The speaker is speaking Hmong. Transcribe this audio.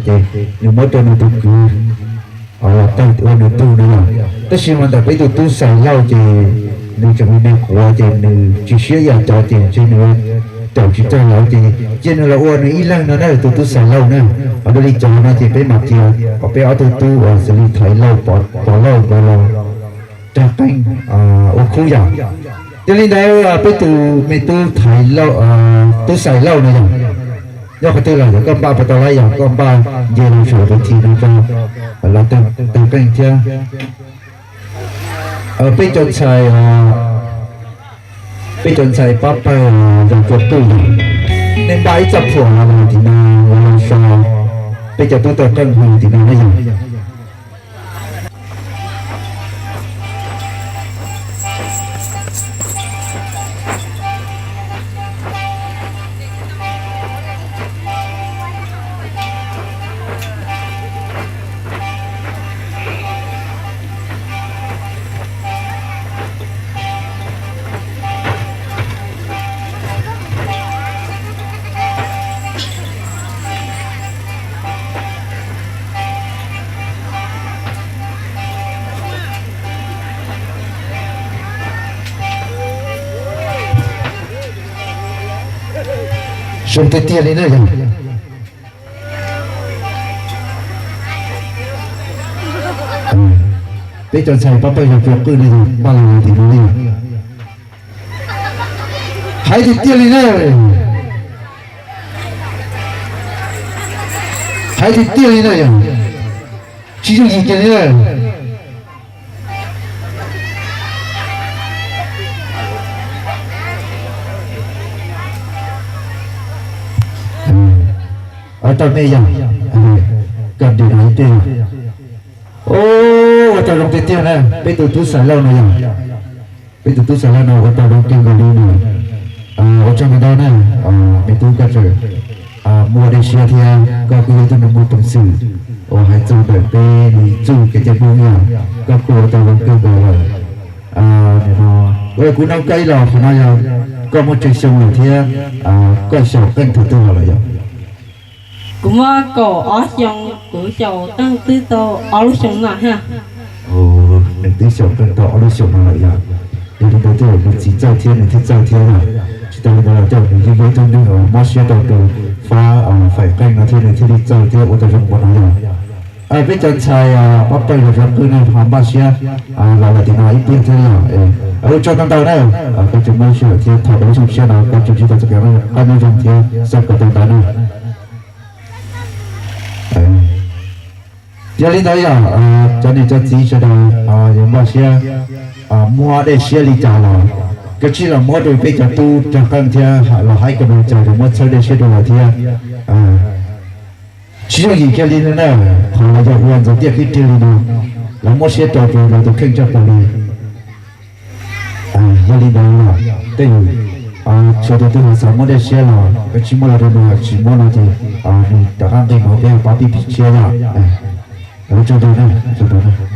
ces nws muab rau nws tus kwv los tawg ua nws tug no yog. Tab sis mas ntawm peb tus tub Xais Lauj ces nws tseem me me quav ces nws tsis siab yam cov ces ntshe nws caum tsis tag lawv ces cia nws los ua nws ib leeg no na tus tub Xais Lauj na. Ho dua li cov no ces peb mam cia kom peb ob tug tub uas xws li Thaiv Lauj, Pov Lauj nkawd los rag qeej ua khub yom. Yog li ntawd peb tus me tub Thaiv Lauj, tub Xais Lauj no yog, nyob qhov twg los yog koj npaj puas tau lawm, yog koj npaj nce los saum tus thim no rau lawv tawg qeej thiab. Peb cov ntxhais, peb cov ntxhais pab pawg Yog Cua Qwj yog, nej npaj ib txoj phuam los tim no, los so peb cov tub tawg qeej tim no na yog. Zoo tiag tiag li na yog. Peb cov ntxhais pab pawg Yog Cua Qwj no yog npaj los tim no li. Hais tiag tiag li na. Hais tiag tiag li na yog. Tsis yooj yim kiag li na. Ua tau me yog, koj dim no ib teg. Ua tau zoo tiag tiag na, peb tus tub Xais Lauj no yog. Peb tus tub Xais Lauj no ua tau zoo kawg nkaus li no. Ua tsaug ntau ntau na, me tub koj tseem muaj dej siab thiab koj kuj yog ib tug neeg muaj peev xwm uas hais txog ntawm peb li txuj kev cai Hmoob yog koj kuj ua tau zoo kawg nkaus lawm. Nim no kuv nug koj ib los qhov no yog koj muaj tsawg xyoo lawm thiab koj xyaum qeej thaum twg los lawm yog? Kuv muaj kaum ob xyoo, kuv xyaum qeej twb tau ob lub xyoo no thiab. Nws twb xyaum qeej tau ob lub xyoo no lawm yog. Yog li ntawd twb yog nws txiv txawj thiab nws thiaj txawj thiab yog. Tsis tas li ntawd los coj nws yog ib tug neeg uas mob siab rau tus fab faim qeej no thiab nws thiaj li txawj thiab ua tau zoo npaum no yog. Peb cov ntxhais pab pawg Yog Cua Qwj no ho npaj siab los lawm tim no ib pliag thiab yog. Ua tsaug ntau ntau na, koj tseem muaj sij hawm thiab thaum koj lub xyoo tshiab no koj tseem ntsib tau txoj kev qab nyob zoo thiab xav kom tau ntawd na. Yog li ntawd yog cov niam cov txiv sawv daws yuav npaj siab muab dej siab li cas los kav tsij los muab rau peb cov tub rag qeej thiab los haib kas mas cas rau muab txhawb dej siab rau lawv thiab. Tsis yooj yim kiag li no na, qhov los yog ua ntxuav tiaj khib rig li no, lawv muab siab rau rau lawv tus kheej tshaj plaws li. Yog li ntawd los tej yam tsuas tus twg ho xav muab dej siab los kav tsij muab los rau nws, tsis muab no ces nws rov qab nqis mus peb pab pib pib tshiab yog. Ua tsaug ntau na, tsaug ntau na.